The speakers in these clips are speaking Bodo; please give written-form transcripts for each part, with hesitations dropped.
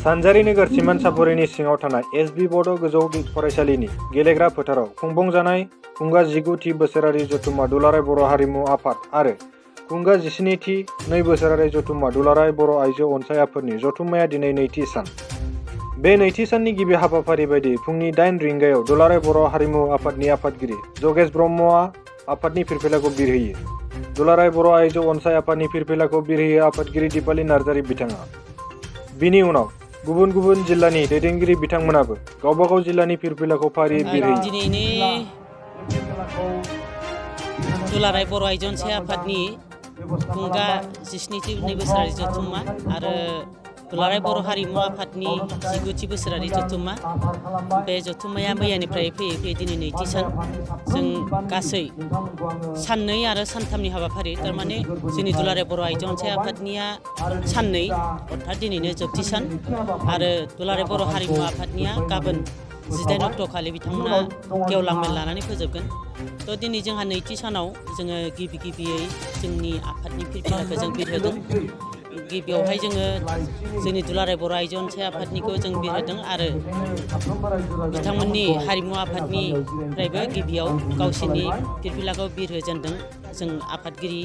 सानजारि नोगोर सिमानसापुरिनि सिङाव थानाय एसबि बड' गोजौ फरायसालिनि गेलेग्रा फोथाराव खुंफुंजानाय खुंगा 19थि बोसोरारि जथुम्मा दुलाराय बर' हारिमु आफाद आरो खुंगा 17थि 2 बोसोरारि जथुम्मा दुलाराय बर' आइजो अनसाय आफादनि जथुम्माया दिनै नैथि सान। बे नैथि साननि गिबि हाबाफारि बायदि फुंनि 8 रिंगायाव दुलाराय बर' हारिमु आफादनि आफादगिरि जगेश ब्रह्मआ आफादनि फिरफिलाखौ बिरहोयो। दुलाराय बर' आइजो अनसाय आफादनि फिरफिलाखौ बिरहोयो आफादगिरि दिपाली नार्जारी बिथाङा। बिनि उनाव गुबुन गुबुन जिल्लानि दैदेनगिरि बिथांमोनाबो गावबा गाव जिल्लानि फिरफिलाखौ फारियै बिरहोयो। दिनैनि दुलाराय बर' आइजो अनसाय आफादनि खुंगा 17थि 2 बोसोरारि जथुम्मा आरो दुलाराय बर' हारिमु आफादनि 19थि बोसोरारि जथुम्मा। बे जथुम्माया मैयानिफ्राय फैयै फैयै दिनै नैथि सान। जों गासै साननै आरो सानथामनि हाबाफारि, थारमाने जोंनि दुलाराय बर' आइजो अनसाय आफादनिया साननै अर्थात दिनैनो जोबथि सान आरो दुलाराय बर' हारिमु आफादनिया गाबोन 18 अक्ट' खालि बिथांमोना गेवलां मेल लानानै फोजोबगोन। थ' दिनै जोंहा नैथि सानाव जोङो गिबियै जोंनि आफादनि फिरफिलाखौ जों बिरहोदों। गिबियावहाय जोङो जोंनि दुलाराय बर' आइजो अनसाय आफादनिखौ जों बिरहोदों आरो बिथांमोननि हारिमु आफादनिफ्रायबो गिबियाव गावसोरनि फिरफिलाखौ बिरहोजेनदों जों आफादगिरि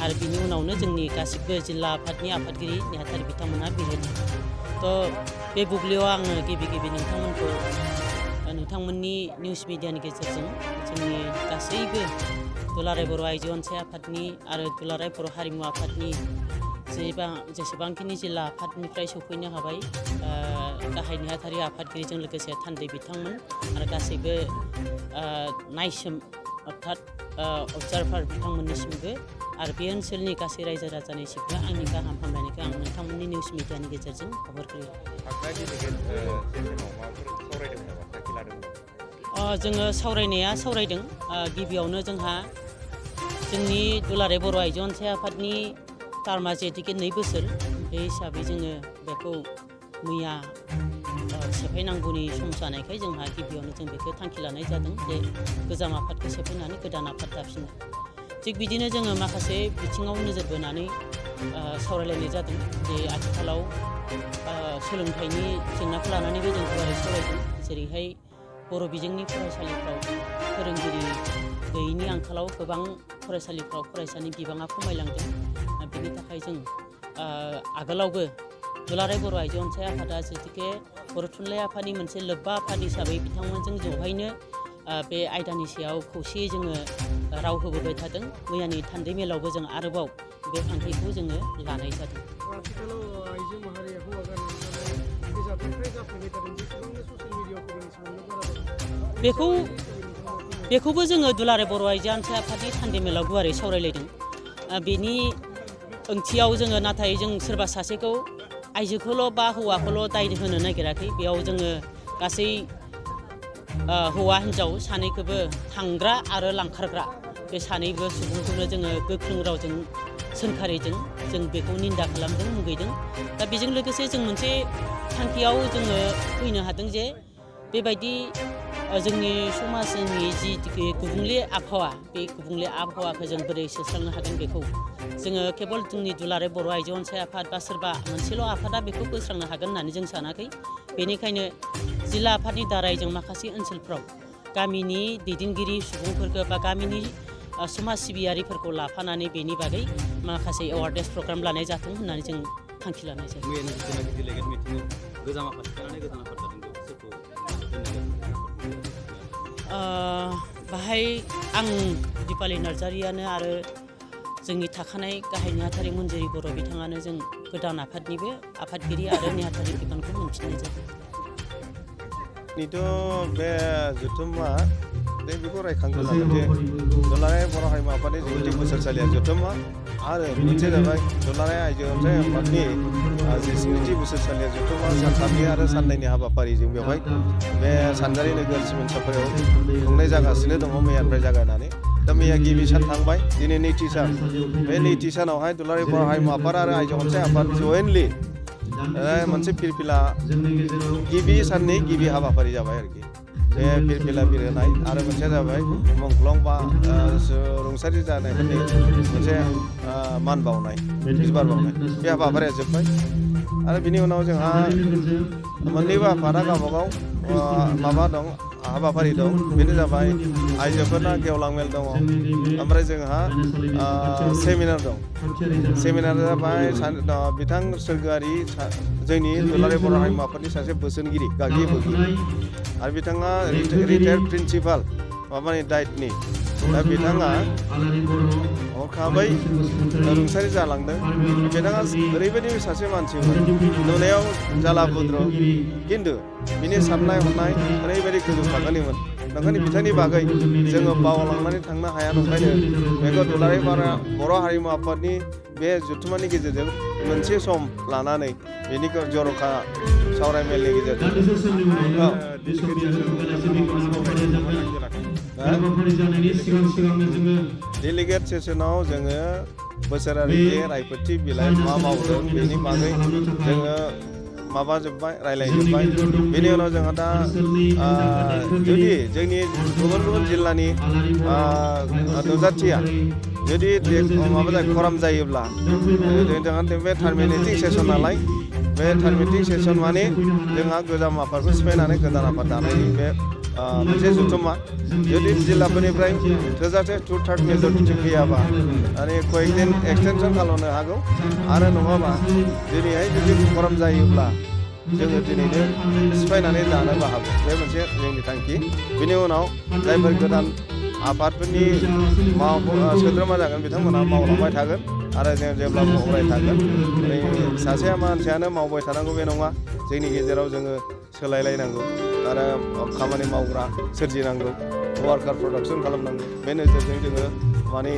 आरो बिनि उनावनो जोंनि गासिबो जिल्ला आफादनि आफादगिरि नेहाथारि बिथांमोना बिरहोदों। थ' बे बुब्लियाव आङो गिबि नोंथांमोनखौ नोंथांमोननि निउस मिडियानि गेजेरजों जोंनि गासैबो दुलाराय बर' आइजो अनसाय आफादनि आरो दुलाराय बर' हारिमु आफादनि जेसेबांखिनि जिल्ला आफादनिफ्राय सफैनो हाबाय गाहाय नेहाथारि आफादगिरिजों लोगोसे थान्दै बिथांमोन आरो गासैबो नायसोम अर्थात अबजार्भार बिथांमोननिसिमबो आरो बे ओनसोलनि गासै रायजो राजानिसिमबो आंनि गाहाम हामलायनायखौ आं नोंथांमोननि निउस मिडियानि गेजेरजों हगारग्रोयो। जोङो सावरायदों। गिबियावनो जोंहा जोंनि दुलाराय बर' आइजो अनसाय आफादनि टार्मा जेतिके 2 बोसोर, बे हिसाबै जोङो बेखौ मैया सेफायनांगौनि सम जानायखाय जोंहा गिबियावनो जों बेखौ थांखि लानाय जादों जे गोजाम आफादखौ सेफायनानै गोदान आफाद दाफिनो। थिग बिदिनो जोङो माखासे बिथिङाव नोजोर बोनानै सावरायलायनाय जादों जे आथिखालाव सोलोंथाइनि जेंनाखौ लानानैबो जों गुवारै सावरायदों। जेरैहाय बर' बिजोंनि फरायसालिफ्राव फोरोंगिरि गैयैनि आंखालाव गोबां फरायसालिफ्राव फरायसानि बिबाङा खमायलांदों। बेनि थाखाय जों आगोलावबो दुलाराय बर' आइजो अनसाय आफादा जेतिके बर' थुनलाइ आफादनि मोनसे लोब्बा आफाद हिसाबै बिथांमोनजों ज'हायनो बे आयदानि सायाव खौसेयै जोङो राव होबोबाय थादों। मैयानि थान्दै मेलावबो जों आरोबाव बे थांखिखौ जोङो लानाय जादों। आथिखालाव आइजो माहारिया हौवा गाननानै थानाय बे जाथायनिफ्राय जाफ्लेबाय थादों, जेसेबांनो ससियेल मिडियाआव फैदों एसेबांनो बारा बेखौबो जोङो दुलाराय बर' आइजो अनसाय आफादनि थान्दै मेलाव गुवारै सावरायलायदों। बेनि ओंथियाव जोङो नाथाय जों सोरबा सासेखौ आइजोखौल' बा हौवाखौल' दाय होनो नागिराखै। बेयाव जोङो गासै हौवा हिन्जाव सानैखौबो थांग्रा आरो लांखारग्रा बे सानैबो सुबुंखौनो जोङो गोख्रों रावजों सोंखारिजों जों बेखौ निन्दा खालामदों, मुगैदों। दा बेजों लोगोसे जों मोनसे थांखियाव जोङो फैनो हादों जे बेबायदि जोंनि समाजनि जि गुबुंले आबहावा, बे गुबुंले आबहावाखौ जों बोरै सुस्रांनो हागोन बेखौ जोङो केबल जोंनि दुलाराय बर' आइजो अनसाय आफाद बा सोरबा मोनसेल' आफादा बेखौ बोस्रांनो हागोन होननानै जों सानाखै। बेनिखायनो जिल्ला आफादनि दाराय जों माखासे ओनसोलफ्राव गामिनि दैदेनगिरि सुबुंफोरखौ बा गामिनि समाज सिबियारिफोरखौ लाफानानै बेनि बागै माखासे एवारनेस प्रग्राम लानाय जाथों होननानै जों थांखि लानाय जादों। बाहाय आं दिपाली नार्जारियानो आरो जोंनि थाखानाय गाहाय नेहाथारि मन्जिरि बर' बिथाङानो जों गोदान आफादनिबो आफादगिरि आरो नेहाथारि बिबानखौ मोनफिननाय जादों। बे जथुम्मा बेखौ रायखांग्रोनांगोन जे दुलाराय बर' हारिमु आफादनि 19थि बोसोरसालिया जथुम्मा आरो मोनसे जाबाय दुलाराय आइजो अनसाय आफादनि 17थि बोसोरसालिया जथुम्मा सानथामनि आरो साननैनि हाबाफारि जों बेवहाय बे सानजारि नोगोर सिमानसापुरियाव खुंनाय जागासिनो दङ मैयानिफ्राय जागायनानै। दा मैया गिबि सान थांबाय, दिनै नैथि सान। बे नैथि सानावहाय दुलाराय बर' हारिमु आफाद आरो आइजो अनसाय आफाद जयेन्टलि मोनसे फिरफिला गिबि साननि गिबि हाबाफारि जाबाय आरोखि। बे फिरफिला बिरहोनाय आरो मोनसेया जाबाय मुंख्लं बा रुंसारि जानायफोरनि मोनसे मान बावनाय बिबार बावनाय बे हाबाफारिया जोब्बाय आरो बिनि उनाव जोंहा मोननैबो आफादा गावबागाव माबा दं हाबाफारि दं बेनो जाबाय आइजोफोरना गेवलां मेल दङ ओमफ्राय जोंहा सेमिनार दं सेमिनारा जाबाय बिथां सोरगोआरि जोंनि दुलाराय बर' हारिमु आफादनि सासे बोसोनगिरि गागि बोगि आरो बिथाङा रिटायार्ड प्रिन्सिपाल माबानि दायित्वनि दा बिथाङा हरखाबै रुंसारि जालांदों बिथाङा ओरैबायदि सासे मानसिमोन नुनायाव जाला बुद्र खिन्थु बिनि साननाय हनाय ओरैबायदि गोजौ थाखोनिमोन नंखायनो बिथांनि बागै जोङो बावलांनानै थांनो हाया नंखायनो बेखौ दुलाराय बर' हारिमु आफादनि बे जथुम्मानि गेजेरजों मोनसे सम लानानै बेनि जर'खा सावरायमेलनि गेजेरजों डेलिगेट सेसनाव जोङो बोसोरारि रायफोरथि बिलाइ मा मावदों बेनि बागै जोङो माबाजोब्बाय रायलायजोब्बाय बेनि उनाव जोंहा दा जुदि जोंनि गुबुन गुबुन जिल्लानि नुजाथिया जुदि माबा जायो खराम जायोब्ला जोंहा बे टार्मिनेटिं सेसन नालाय बे टार्मिनेटिं सेसन माने जोंहा गोजाम आफादखौ सिफायनानै गोदान आफाद दानायनि बे मोनसे जथुम्मा जुदि जिल्लाफोरनिफ्राय थोजासे 2/3 मेजरिटि फैयाबा माने कয়েকদিন एक्सटेनसन खालामनो हागौ आरो नङाबा दिनैहाय जुदि खराम जायोब्ला जोङो दिनैनो सिफायनानै जानोबो हागौ बे मोनसे जोंनि थांखि बिनि उनाव जायफोर गोदान आफादफोरनि सोद्रोमा जागोन बिथांमोनहा मावलांबाय थागोन आरो जों जेब्लाबो अराय थागोन सासे मानसियानो मावबाय थानांगौ बे नङा जोंनि गेजेराव जोङो सोलायलायनांगौ आरो खामानि मावग्रा सोरजिनांगौ वार्कार प्रडाक्सन खालामनांगौ बे नोजोरजों जोङो माने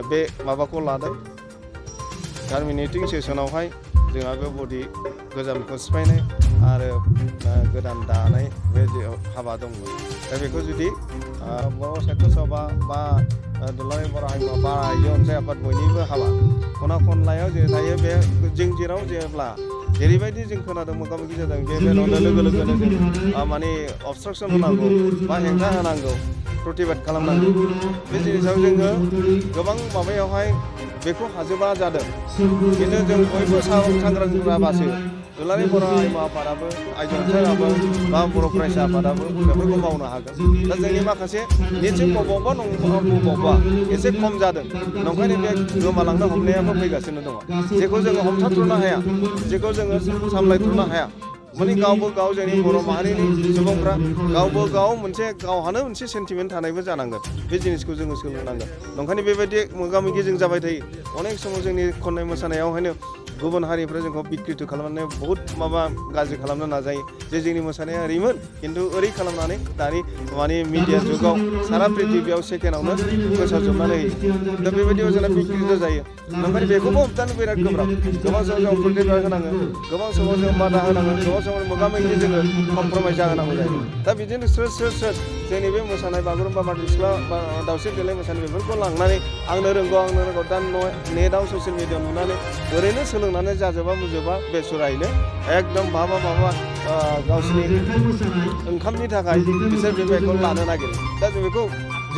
बे माबाखौ लादों टार्मिनेटिं सेसनावहाय जोंहा बे बडि गोजामखौ सिफायनाय आरो गोदान दानाय बे हाबा दंमोन दा बेखौ जुदि बर' साहित्य सभा बा दुलाराय बर' हारिमु बा आइजो अनसाय आफाद बयनिबो हाबा खना खनलायाव जे थायो बे जों जेराव जेब्ला जेरैबायदि जों खोनादों मोगा मोगि जादों बे बेनावनो लोगो लोगोनो जों माने अबस्ट्राकसन होनांगौ बा हेंथा होनांगौ प्रतिबाद खालामनांगौ बे जिनिसाव जोङो गोबां माबायावहाय बेखौ हाजोबा जादों खिन्थु जों बयबो सांग्रां जाबासो दुलाराय बर' हारिमु आफादाबो आइजो अनसायाबो बा बर' फरायसा आफादाबो बेफोरखौ मावनो हागोन दा जोंनि माखासे निसय बबावबा एसे खम जादों नंखायनो बे गोमालांनो हमनायाबो फैगासिनो दङ जेखौ जोङो हमथाथ्र'नो हाया जेखौ जोङो सामलायथ्र'नो हाया माने गावबो गाव जोंनि बर' माहारिनि सुबुंफ्रा गावबो गाव मोनसे गावहानो मोनसे सेन्टिमेन्ट थानायबो जानांगोन बे जिनिसखौ जोङो सोलोंनांगोन नंखायनो बेबायदि मोगा मोगि जों जाबाय थायो अनेक समाव जोंनि खननाय मोसानायावहायनो गुबुन हारिफ्रा जोंखौ बिकृत खालामनानै बहुद माबा गाज्रि खालामनो नाजायो जे जोंनि मोसानाया ओरैमोन खिन्थु ओरै खालामनानै दानि माने मिडिया जुगाव सारा प्रिथिबियाव सेकेन्डआवनो फोसावजोबनानै होयो दा बेबायदियाव जोंना बिकृत जायो नंखायनो बेखौबो होबथानो बिराद गोब्राब गोबां समाव जों प्रतिबाद होनाङो गोबां समाव जों बादा होनाङो गोबां समाव मोगा मोगि जोङो कमप्रमाइस जाहोनांगौ जायो दा बिदिनो स्रोद जोंनि बे मोसानाय बागुरुम्बा बारदै सिख्ला बा दावस्रि देलाय मोसानाय बेफोरखौ लांनानै आंनो रोंगौ दा नेटआव ससियेल मिडियाआव नुनानै ओरैनो सोलोंनानै जाजोबा मुजोबा बे सुरायैनो एकदम माबा गावसिनि ओंखामनि थाखाय बिसोर बेबायदिखौ लानो नागिरो दा जों बेखौ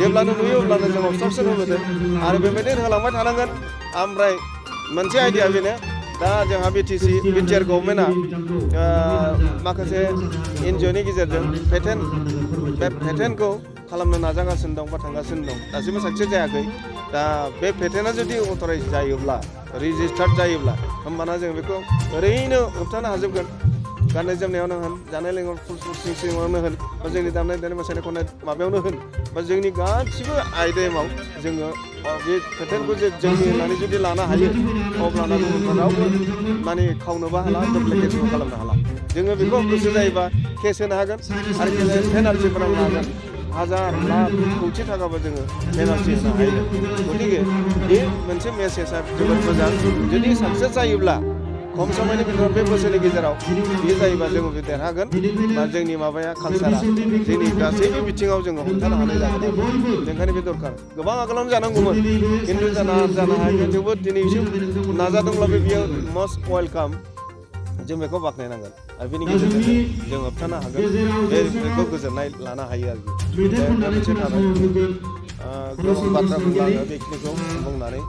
जेब्लानो नुयो अब्लानो जों अबस्ट्राकसन होबोदों आरो बेबायदिनो होलांबाय थानांगोन ओमफ्राय मोनसे आइडिया बेनो दा जोंहा बिटिआर गभर्नमेन्टआ माखासे एनजिअनि गेजेरजों पेटेन्टखौ खालामनो नाजागासिनो दं बा थांगासिनो दं दासिमबो साक्सेस जायाखै दा बे पेटेन्टआ जुदि अथराइज जायोब्ला रेजिस्टार्ड जायोब्ला होमबाना जों बेखौ ओरैनो होबथानो हाजोबगोन गाननाय जोमनायावनो होन जानाय लोंनाय फुलसिङावनो होन बा जोंनि दामनाय देनाय मोसानाय खननाय माबायावनो होन बा जोंनि गासिबो आयदायाव जोङो बे पेटेन्टखौ जोंनि होननानै जुदि लानो हायो अब्लाना गुबुनफ्रा रावबो माने खावनोबो हाला डुप्लिकेटबो खालामनो हाला जोङो बेखौ गोसो जायोबा केस होनो हागोन आरो पेनाल्टि फोनांनो हागोन हाजार लाख कौटि थाखाबो जोङो पेनाल्टि होनो हायो गतिके बे मोनसे मेसेजआ जोबोद मोजां जुदि साक्सेस जायोब्ला खम समयनि गेजेराव बे बोसोरनि गेजेराव बे जायोबा जोङो देरहागोन बा जोंनि माबाया कालसारा जोंनि गासैबो बिथिङाव जोङो हमथानो हानाय जागोन ओंखायनो बे दरकार गोबां आगोलावनो जानांगौमोन खिन्थु जानो हायाखै थेवबो दिनैसिम नाजादोंब्लाबो बियो मस्ट वेलकाम जों बेखौ बाख्नायनांगोन आरो बेनि गेजेरजों जों होबथानो हागोन बेखौ गोजोननाय लानो हायो आरोखि बे मोनसे थाबाय गोबां बाथ्रा बुंलाङो बेखिनिखौ बुंनानै